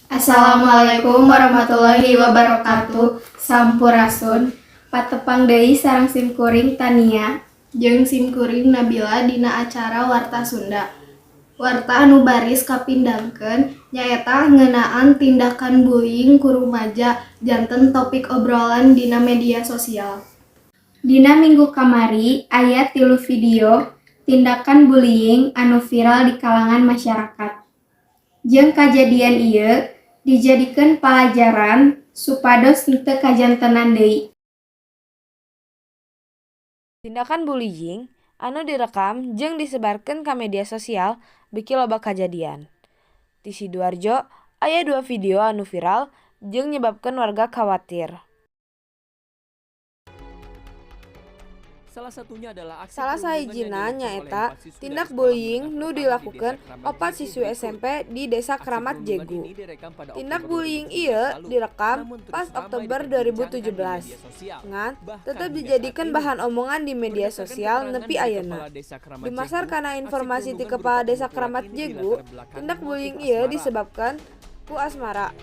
Assalamualaikum warahmatullahi wabarakatuh. Sampurasun. Patepang deui sareng simkuring Tania jeung simkuring Nabila dina acara Warta Sunda. Warta anu baris kapindangkeun nyaeta ngeunaan tindakan bullying ku rumaja janten topik obrolan dina media sosial. Dina minggu kamari aya tilu video tindakan bullying anu viral di kalangan masyarakat. Jeung kajadian ieu dijadikeun palajaran supados henteu kajantenan deui. Tindakan bullying anu direkam jeung disebarkeun ka media sosial beuki loba kajadian. Di Sidoarjo, aya dua video anu viral jeung nyebabkeun warga khawatir. Salah satunya adalah aksi Salah perundungan yang sahijina dilakukan oleh nyaeta empat siswi dari tindak sekolah bullying menengah nu pertama di dilakukeun Desa Kramat opat Jegu siswi berikut. SMP di Desa Aksi Kramat perundungan Jegu. ini direkam pada Tindak Oktober bullying 2017 ieu lalu, direkam namun terus pas ramai Oktober diperbincangkan di 2017. media sosial, Ngan bahkan tetep hingga saat dijadikeun ini. bahan omongan di media Berdasarkan sosial keterangan nepi dari ayeuna. Kepala Desa Kramat Dumasar Jegu, kana aksi informasi ti perundungan Kepala berupa Desa pemukulan Kramat ini Jegu, dilatar belakangi tindak motif bullying ieu asmara. disebabkan ku asmara.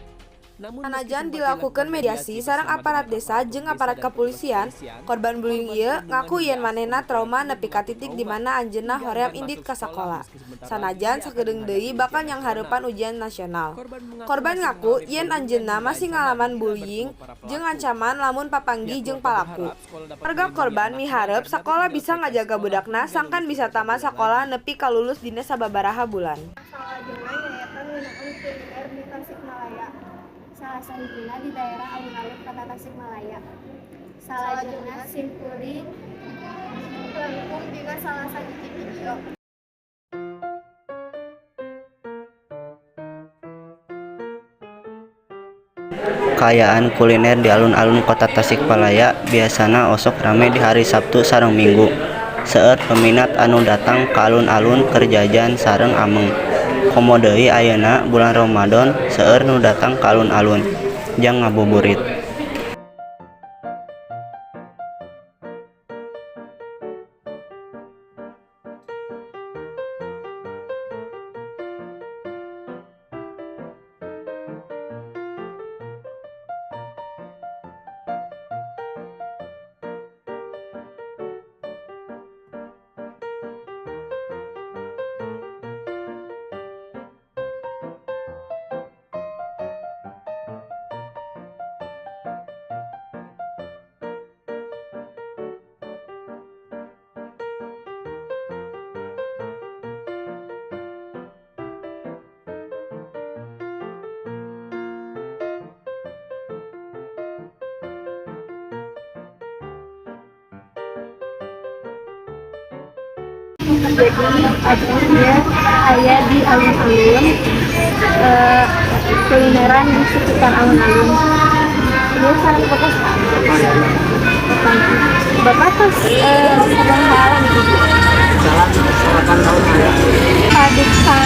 Namun meski Sanajan sempat dilakukeun dilakukan mediasi mediasi sareng bersama aparat dengan desa aparatur jeung desa aparat dan petugas kepolisian, kepolisian, korban bullying korban ieu perundungan ngaku hingga yen aksi manehna pemukulan trauma ini nepi ka mengaku titik di trauma mana anjeunna hingga hoream enggan indit masuk ka sekolah sakola. meski sebentar lagi Sanajan ia akan sakedeung menghadapi deui ujian bakal nasional. nyanghareupan ujian nasional. Korban mengaku Korban masih ngaku mengalami yen perundungan anjeunna hingga masih ancaman ngalaman bila bullying bertemu para jeung pelaku. ancaman lamun papanggih Pihak jeung keluarga palaku. berharap sekolah dapat Warga melindungi korban anaknya miharep agar dapat sakola bisa menyelesaikan ngajaga sekolah budakna hingga sangkan lulus bisa beberapa tamat bulan sakola lagi. Nepi ka lulus dina sababaraha bulan. Salajengna nyaeta ngeunaan kuliner di Tasikmalaya. Salah sahijina di daerah alun-alun Kota Tasikmalaya. Salajengna simkuring Langkung dina salah sahiji video. Kaayaan kuliner di alun-alun Kota Tasikmalaya biasana osok rame di hari Saptu sareng Minggu. Seueur peminat anu datang ka alun-alun keur jajan sareng ameng. Komo deui ayeuna bulan Ramadan seueur nu datang ka alun-alun jang ngabuburit. Jadi abdi ieu aya di alun-alun, kulineran di sekitar alun-alun. Ieu sareng bapak saha? Bapak tos sabaraha lami di dieu? Paduka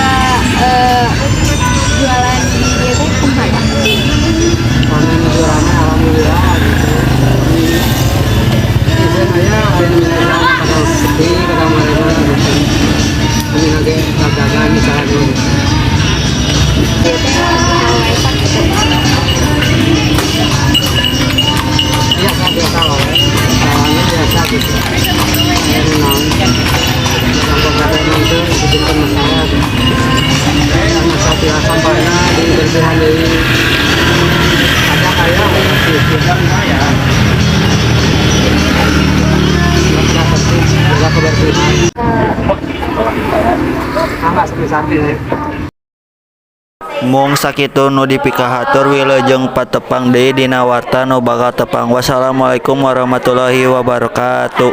jualan di dieu teh kumaha, Pak? Kami alhamdulillah gitu. Biasanya aya aya kadang sepi, kadang mana gitu. Ini lagi dagangan misalnya gitu. Ieu teh Waisak gitu. Biasa biasa wae. Awalnya biasa gitu. Aya nu naon. Sampah itu bikin masalah gitu. Masalah pihak sampahnya dibersihan deui. Ada kayak gitu. Nggak penting jaga kebersihan. Ah, sepi-sepi sih. Mung sakitu nu dipikahatur, wilujeng patepang deui dina warta nu bakal tepang. Wassalamualaikum warahmatullahi wabarakatuh.